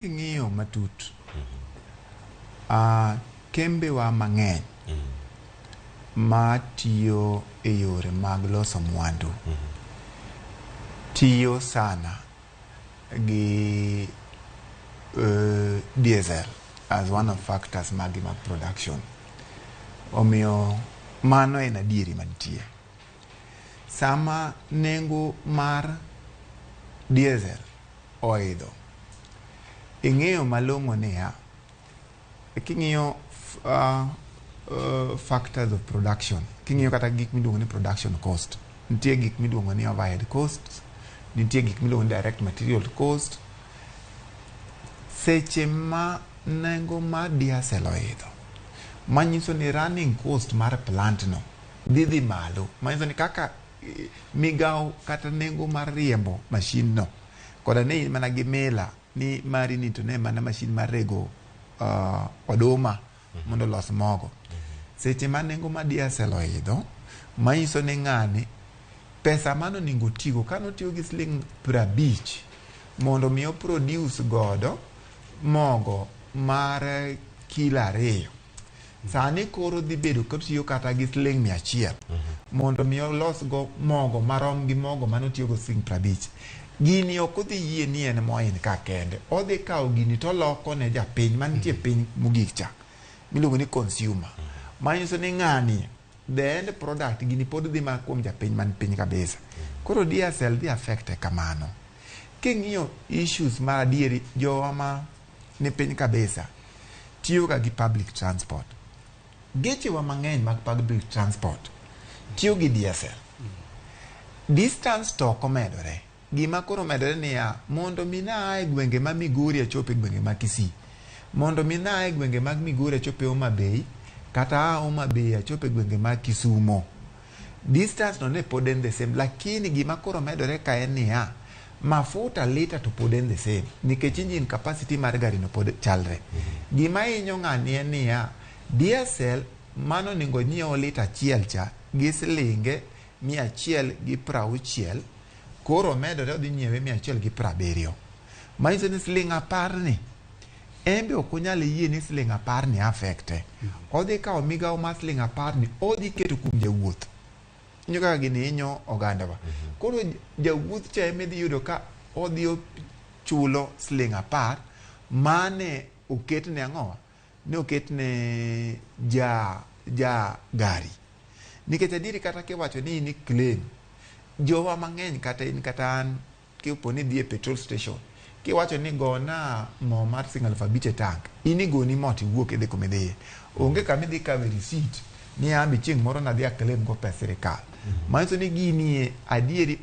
King'iyo matut, kembewa mang'eny matiyo e yore mag loso mwandu tiyo sana gi diesel as one of factors magi mag production. Omiyo mano en adieri mantie. Sama nengo mar diesel oidho, ing'eyo malong'o niya, king'iyo factors of production, king'iyo kata gik miluongo ni production cost, nitie gik miluongo ni overhead costs, nitie gik miluongo ni direct material cost. Seche ma nengo mar diesel oidho, manyiso ni running cost mar plant no dhi dhi malo, manyiso ni kaka migawo kata nengo mar riembo mashin no koda ne in mana gi mila ni mari ni to ne mana mashin mar rego oduma mondo olos mogo. Seche ma nengo mar diesel oidho, manyiso ni ng'ani pesa mano onego tigo kanotiyo gi siling 50 mondo mi oproduce godo mogo mar kilo 2, sani koro dhi bedo kotiyo kata gi siling 100 mondo mi olos go mogo marom gi mogo manotiyo go siling 50. Gini ok odhi yie ni en moin ka kende, odhi kawo gini toloko ne japiny mantie piny mogik cha miluongo ni consumer. Manyiso ni ng'ani the end product gini pod dhi mana kuom japiny man piny kabisa. Koro diesel dhi affect kamano. King'iyo issues mar adieri, jowa ma ni piny kabisa tiyo ga gi public transport. Gechewa mang'eny mag public transport tiyo gi diesel. Distance to ok omedore. Gima koro omedore niya, mondo mi naa e gwenge ma Migori achop e gwenge ma Kisii, mondo mi naa e gwenge mag Migori achop e Homa Bay, kata aa Homa Bay achop e gwenge mag Kisumo, distance no ne pod en the same. Lakini gima koro medore ka en niya, mafuta lita to pod en the same, nikech engine capacity mar gari no pod chalre. Gima hinyo ng'ani en niya, diesel mano onego nyiew lita achiel cha gi silinge 160, koro omedore odhi nyiewe 170. Manyiso ni siling 10 ni en be ok onyal yie ni siling 10 ni affecte. Odhi kawo migawo mar siling 10 ni odhi keto kuom jawuoth. Inyo kaka gini hinyo ogandawa. Koro jawuoth cha ema idhi yudo ka odhi ochulo siling 10 mane oketne ang'owa? Ne oketne ja gari. Nikech adieri kata kiwacho ni in i claim, jowa mang'eny kata in kata an kipo ni idhi e petrol station, kiwacho ni gona mo mar siling 5,000 e tank, in igoni mo tiwuok idhi kuma idhiye. Onge kama idhi kawe receipt ni ambe chieng' moro nadhi a claim go pes sirikal. Manyiso ni gini adieri.